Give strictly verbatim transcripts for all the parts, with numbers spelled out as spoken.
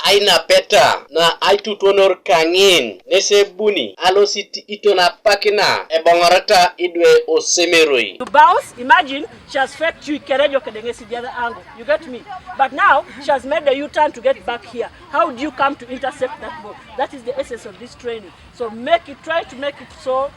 Ainapeta na aitutuonor kaŋin nesebuni alosit iton apakina eboŋorata idwe osemeroi. You bounce, imagine she has faked you, ikerejo kedeŋesi the other angle. You get me? But now she has made the U-turn to get back here. How do you come to intercept that ball? That is the essence of this training. So make it, try to make it so.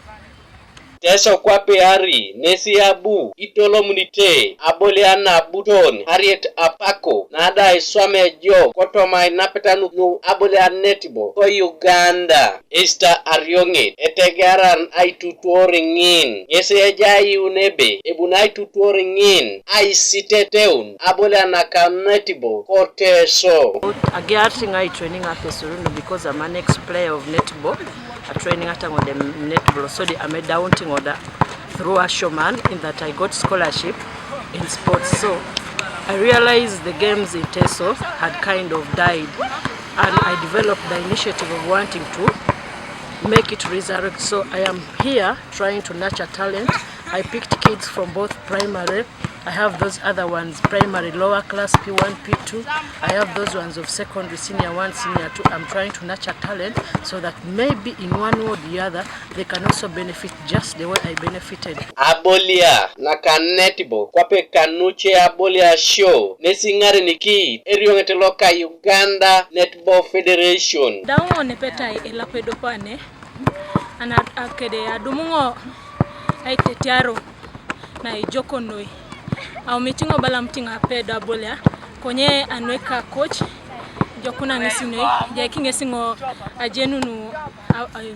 Teso kwape ari nesi abu itolomunite abolian abuton ariet apako nada iswam ejo kotoma inapeta nu, nu abolian netibo ko Uganda. Esta arioŋet etegearan aitutuor ŋin ŋes ejaiun ebe ebuni aitutuor ŋin aisiteteun abolian naka netibo ko Teso. Agiar tiŋ I training up Esuruno because I'm an ex-player of netball. A training at Angode netball, so the, I'm a downting order through Ashoman in that I got scholarship in sports. So I realized the games in Teso had kind of died, and I developed the initiative of wanting to make it resurrect. So I am here trying to nurture talent. I picked kids from both primary. I have those other ones, primary, lower class, P one, P two. I have those ones of secondary, senior one, senior two. I'm trying to nurture talent so that maybe in one way or the other, they can also benefit just the way I benefited. Abolia naka netball kwape kanuce abolia show nesi ŋareniki erioŋet loka Uganda Netball Federation. Daŋ ŋo nepetai elapedo pane, ana akede adumuŋo aitetiaro na ijoko noi. Aumitiŋo balam tiŋ apedo abolia, konye anweka coach, jokuna ŋesi noi, jeki ŋesi ŋo ajenunu a, a, i,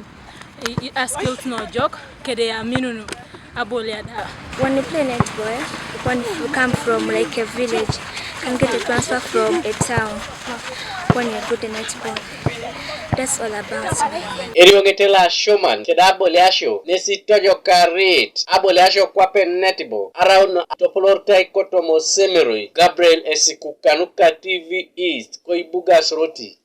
i, a skills no jok, kede aminunu abolia da. When you play netball, eh, when you come from like a village, can get a transfer from a town when you're good in netball. That's all about me. Erioŋete la Ashoman keda aboliasho nesi tojokarit aboliasho kwape netibo araun topolortai kotomo semeroi. Gabriel Esiku kanuka T V East koibuga Soroti.